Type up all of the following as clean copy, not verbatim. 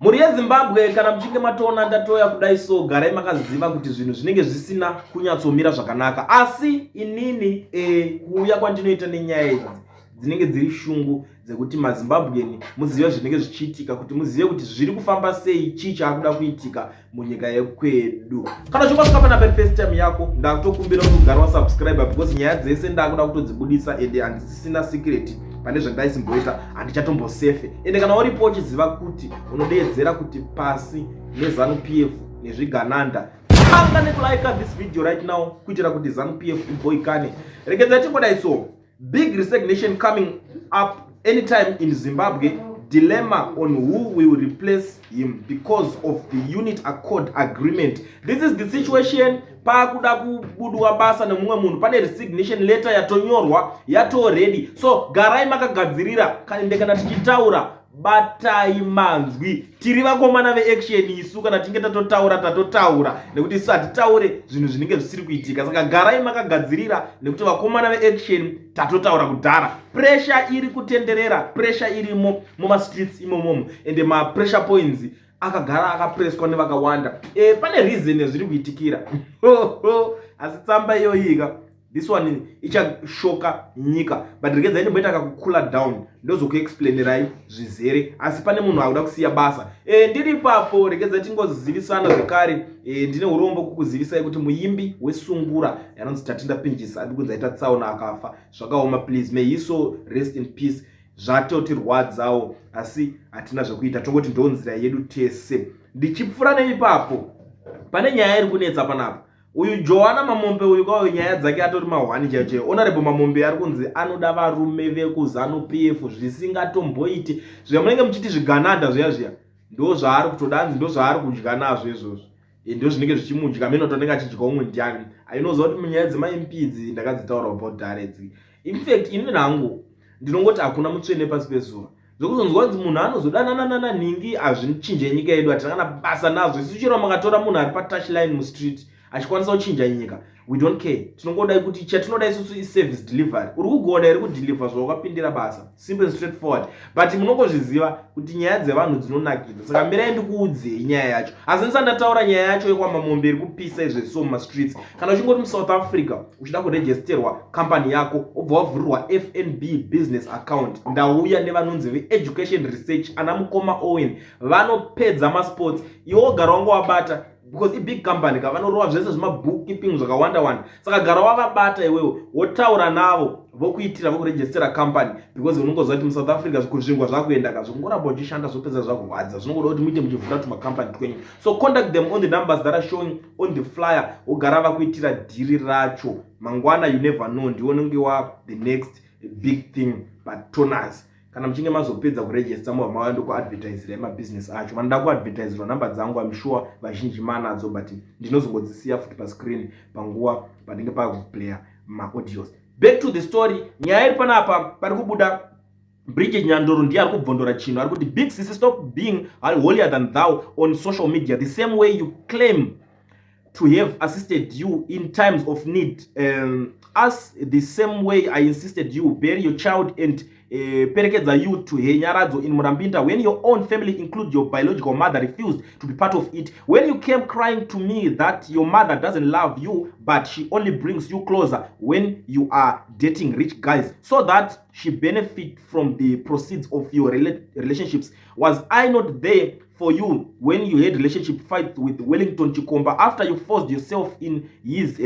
Mhuri yeZimbabwe, kana muchinge matoona ndatoya kudai so, garai makaziva kuti zvinhu zvinenge zvisina kunyatsomira zvakanaka. Asi inini kuuya kwandinoita nenyaya idzi dzinenge dziri shungu dzekuti maZimbabwean muzive zvinenge zvichiitika, kuti muzive kuti zviri kufamba sei, chii chaakuda kuitika munyika yekwedu. Kana uchinge wasvika panapa first time yako, ndakutokumbira kuti ugare wasubscribe, because nyaya dzese ndakuda kutodzibudisa ende handisisina secret pane zvandaisimboita, handichatombosefe. Ende kana uripo uchiziva kuti unodeedzera kuti pasi neZANU PF nezvigananda, tanga nekulike this video right now kuitira kuti ZANU PF iboikane. Regedzai tingodai so. Big resignation coming up anytime in Zimbabwe. Dilemma on who will replace him because of the Unity Accord agreement. This is the situation. Pakuda kubudwa basa nemumwe munhu, pane resignation letter yatonyorwa, yatoredi, so garai makagadzirira. Ende kana tichitaura, batai manzwi. Tiri vakomana veaction isu. Kana tinge tatotaura, tatotaura, nekuti isu hatitaure zvinhu zvinenge zvisiri kuitika. Saka garai makagadzirira, nekuti vakomana veaction tatotaura kudhara. Pressure iri kutenderera, pressure irimo mumastreets imomomo, ende mapressure points akagara akapreswa nevakawanda. Pane reason zviri kuitikira, asi tsamba iyoyika, this one ichashoka nyika. But regedzai ndimboita kakucoola down, ndozokuexplainerai zvizere. Asi pane munhu akuda kusiya basa. Ndiri ipapo, regedzai tingozivisana zvekare. Ndine urombo kukuzivisai kuti muimbi wesungura anonzi Tatenda Pinjisi ari kunzi aita tsaona akafa. Zvakaoma. Please, may he so rest in peace. Zvatotirwadzawo, asi hatina zvekuita, tongoti ndo nzira yedu tese. Ndichipfuura neipapo, pane nyaya iri kunetsa panapa. Uyu Joana Mamombe uyu kwayo, nyaya dzake atori mahwani chaiyo chaiyo. Honorable Mamombe ari kunzi anoda varume vekuZANU PF zvisingatomboiti. Zvamunenge muchiti zvigananda zviya zviya, ndo zvaari kutoda, anzi ndo zvaari kudya nazvo izvozvo. Ndo zvinenge zvichimudya mene kuti anenge achidya umwe ndiani. Ainoziva kuti munyaya dzemaMP idzi ndakadzitaura about dharedzi. In fact, ini hangu ndinongoti hakuna mutsvene pasi pezuva. Zvekuzonzwa kunzi munhu anozodanana nanhingi hazvichinje nyika yedu, hatina kana basa nazvo isu. Chero makatora munhu ari patouchline mustreet achikwanisa kuchinja nyika, we don't care. Tinongodai kuti chatinoda isusu iservice delivery. Uri kugona here kudeliver zvawakapindira basa? Simple and straightforward. But munongozviziva kuti nyaya dzevanhu dzinonakidza, saka mirai ndikuudzei nyaya yacho. Asi ndisati ndataura nyaya yacho yekwaMamombe iri kupisa izvezvi mumastreets, kana uchingori muSouth Africa uchida kuregisterwa kambani yako, wobva wavhurirwa FNB business account, ndauya nevanonzi veEducation Research, ana mukoma Owen vanopedza masports. Iwe wogara wanga wabata, because ibig company ka, vanorova zvese zvemabookkeeping zvakawanda wanda. Saka gara wavabata iwewe, wotaura navo, vokuitira, vokurejistera company, because unongoziva kuti muSouth Africa kuzvingwa zvakuenda ka, zvingoramba uchishanda zvopedza zvakurwadza. Zvinongoda kuti muite muchivhura tumacompany twenyu. So contact them on the numbers that are showing on the flyer, wogara vakuitira dhiri racho. Mangwana you never know, ndiwe unenge wa the next big thing patoners. Kana muchinge mazopedza kurejista, mobva mauya ndokuadvertisirai mabhizinesi acho. Vanoda kuadvertisirwa, namba dzangu am sure vazhinji manadzo, but ndinozongodzisiya futi pascreen panguva panenge pakuplaya maaudios. Back to the story. Nyaya iri panapa, pari kubuda Bridget Nyandoro, ndiye ari kubvondora chinhu. Ari kuti, "Big sisi, stop being holier than thou on social media. The same way you claim to have assisted you in times of need, us the same way I insisted you bury your child and perekedza you to Henyaradzo in Murambinda when your own family, include your biological mother, refused to be part of it. When you came crying to me that your mother doesn't love you, but she only brings you closer when you are dating rich guys so that she benefit from the proceeds of your relationships. Was I not there for you when you had relationship fight with Wellington Chikomba after you forced yourself in his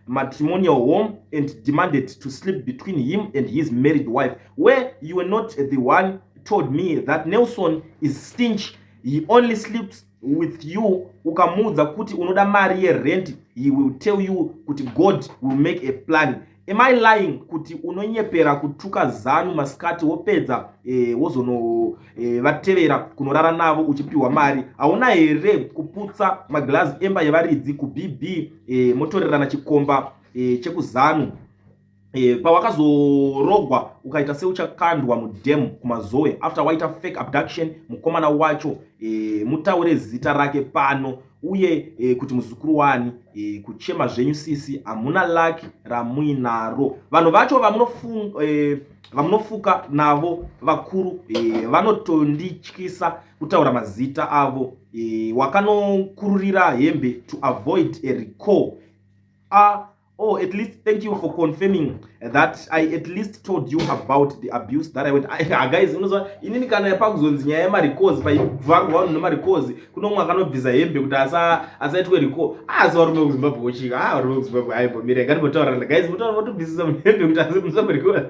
matrimonial home and demanded to sleep between him and his married wife? Where you were not the one told me that Nelson is stingy, he only sleeps with you ukamuudza kuti unoda mari yerent, he will tell you kuti God will make a plan? Am I lying kuti unonyepera kutuka ZANU masikati, wopedza wozonovatevera kunorara navo uchipiwa mari? Hauna here kuputsa maglazi emba yevaridzi kuBB, motorerana chikomba chekuZANU, pawakazorogwa ukaita seuchakandwa mudhemu kuMazowe after waita fake abduction? Mukomana wacho, mutaure zita rake pano." Uye kuti muzukuru wani kuchema zvenyu sisi, hamuna lucky ramuinaro. Vanhu vacho vamunofuka navo vakuru vanotondityisa kutaura mazita avo. Wakanokururira hembe to avoid a recall. Ah, oh, at least thank you for confirming that I at least told you about the abuse that I went. Ah, guys, unozwa inini kana pakuzonzi nyaya yemarecalls, paivharwa vanhu nemarecalls, kuno mumwe akanobvisa hembe kuti asaitwe recall. Asi varume vekuZimbabwe vochika. Ah, varume vekuZimbabwe, aimbomira, ngatimbotaurana, guys. Mutaura votobvisisa hembe kuti musarecall.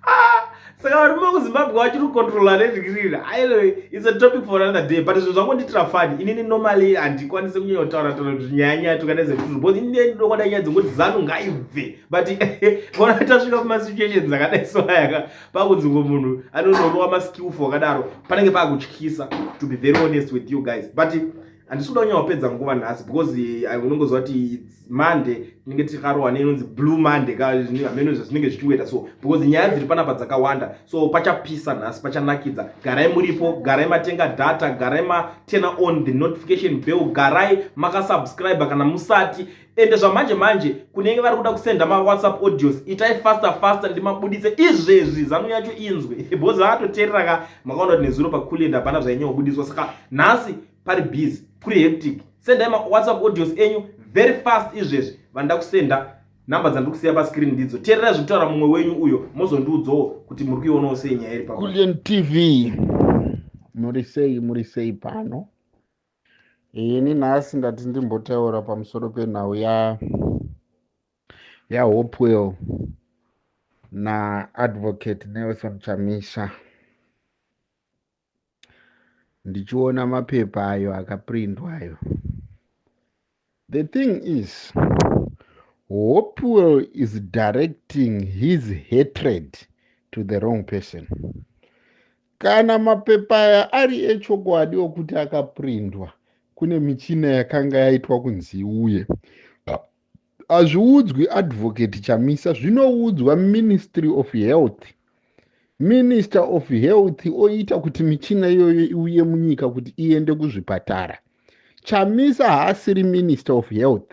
Ah, saka varume vekuZimbabwe vachiri kucontrola nezvikirira. Anyway, it's a topic for another day, but zvinhu zvangondiitira funny. Inini normally handikwanisi kunyanya kutaura taura kuti nyaya nyaya tukanezvetuzvo, because inini ndinokwada nyaya dzongoti ZANU ngaibve, but ona tasvika kumasituations akadai so ayaka pakunzi ngo munhu anonorova maskillful akadaro, panenge pakutyisa, to be very honest with you guys. But handisi kuda kunyanya kupedza nguva nhasi because unongoziva kuti it's Monday, tinenge tikarohwa neinonzi Blue Monday, hameno zvinenge zvichiweta so, because nyaya dziri panapa dzakawanda, so pachapisa nhasi, pachanakidza. Garai muripo, garai matenga data, garai maturn on the notification bell, garai makasubscribe kana musati. Ende zvamanje manje, kunenge vari kuda kusenda maWhatsApp audios, itai faster faster, ndimabudise izvezvi, ZANU yacho inzwe, because vakatoteerera ka. Makaona kuti nezuro pakuland hapana zvainyanya kubudiswa, saka nhasi pari busy, kuri hectic. Sendai maWhatsApp audios enyu very fast izvezvi. Vanoda kusenda, namba dzandiri kusiya pascreen ndidzo. Teererai zvekutaura mumwe wenyu uyo, mozondiudzawo kuti muri kuionawo sei nyaya iri pa Kulian TV. Muri sei, muri sei pano? Ini nhasi ndati ndimbotaura pamusoro penhau ya yaHopewell naAdvocate Nelson Chamisa. Ndichiona mapepa ayo akaprindwa ayo. The thing is, Hopewell is directing his hatred to the wrong person. Kana mapepa aya ari echokwadi okuti akaprindwa, kune michina yakanga yaitwa kunzi iuye, hazviudzwi Advocate Chamisa, zvinoudzwa Ministry of Health. Minister of Health oita kuti michina iyoyo iuye munyika kuti iende kuzvipatara. Chamisa haasiri Minister of Health,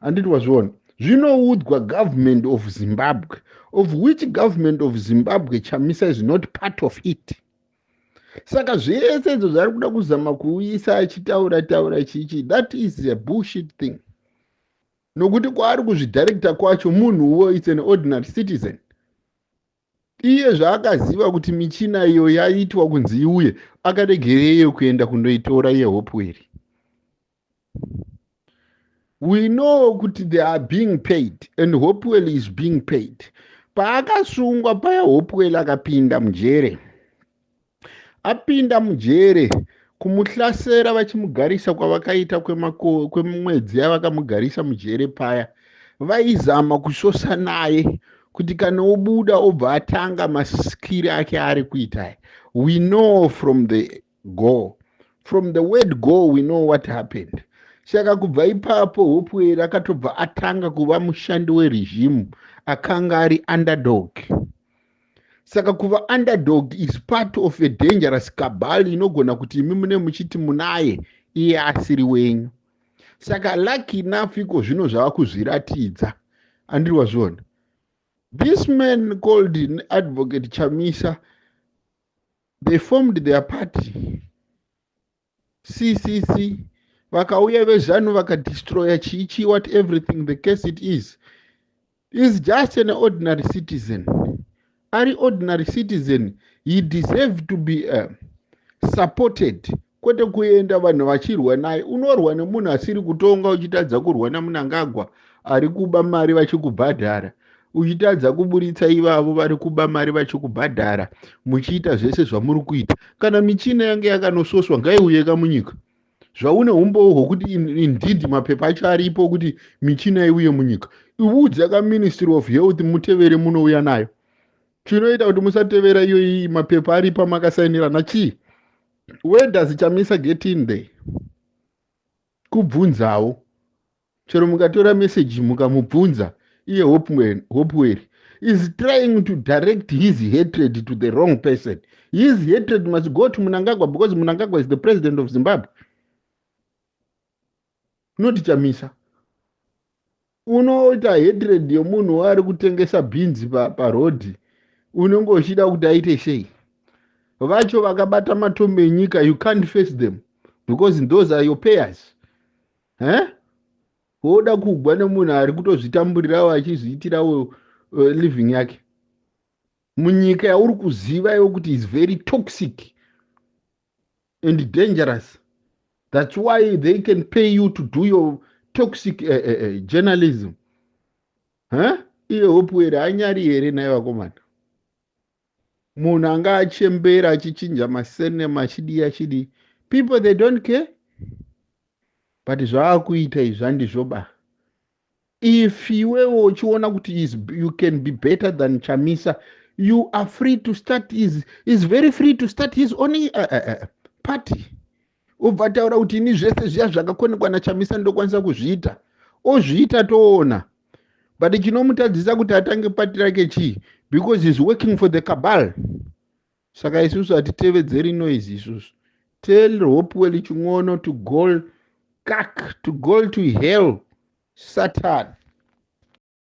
handiti wazviona? Zvinoudzwa Government of Zimbabwe, of which Government of Zimbabwe Chamisa is not part of it. Saka zvese izvo zvari kuda kuzama kuuyisa achitaura taura chichi, that is a bullshit thing, nokuti kwaari kuzvidirecta kwacho, munhuwo is an ordinary citizen. Iye zvaakaziva kuti michina iyo yaitwa kunzi iuye, akaregereyo kuenda kundoitora yeHopewell? We know kuti they are being paid and Hopewell is being paid. Paakasungwa paya, Hopewell akapinda mujere, apinda mujere, kumuhlasera vachimugarisa kwavakaita kwemwedzi yavakamugarisa mujere paya, vaizama kusosa naye kuti kana obuda obva atanga maskiri ake ari kuita. We know from the go, from the word go, we know what happened. Saka kubva ipapo Hopewell akatobva atanga kuva mushandi weregime, akanga ari underdog. Saka kuva underdog is part of a dangerous cabal inogona kuti imi mune muchiti munaye, iye asiri wenyu. Saka lucky enough, iko zvino zvava kuzviratidza, andiri wazviona? This man called Advocate Chamisa, they formed their party CCC, vakauya veZANU vakadestroya chichi, what everything the case it is just an ordinary citizen. Ari ordinary citizen, he deserve to be supported, kwete kuenda vanhu vachirwa naye. Unorwa nemunhu asiri kutonga, uchitadza kurwa naMnangagwa ari kuba mari vachikubhadhara, uchitadza kuburitsa ivavo vari kuba mari vachikubhadhara, muchiita zvese zvamuri kuita. Kana michina yange yakanososwa, ngaiuyeka munyika. Zvaune umbowo hwokuti indeed mapepa acho aripo kuti michina iuye munyika, iudza kaMinistry of Health, mutevere munouya nayo. Chinoita kuti musatevera iyoyi, mapepa aripo amakasainirana chii? Where does Chamisa get in there? Kubvunzawo, chero mukatora meseji mukamubvunza iye Hopewell. Is trying to direct his hatred to the wrong person. His hatred must go to Mnangagwa, because Mnangagwa is the president of Zimbabwe, not Chamisa. Unoita hatred yemunhu waari kutengesa bhinzi parodhi, unenge uchida kuti aite sei? Vacho vakabata matombo enyika, you can't face them because those are your payers, eh? Woda kugwa nemunhu ari kutozvitamburirawo, achizviitirawo living yake munyika yauri kuziva iwo kuti is very toxic and dangerous. That's why they can pay you to do your toxic journalism, huh? Iye Hopewell anyari here naye, vakomana? Munhu anga achembera, achichinja masenema, achidii, achidii. People, they don't care, but zvaakuita izvi handizvo ba. If iwewo uchiona kuti you can be better than Chamisa, you are free to start is very free to start his own party. Ubva taura kuti ini zvese zviya zvakakonekwa naChamisa ndokwanisa kuzviita, ozviita, toona. But chinomutadzisa kuti atange pati rake chii? Because is working for the cabal. Saka isusu hatitevedzeri noise. Isusu tell Hopewell Chin'ono to go kak, to go to hell, Satan.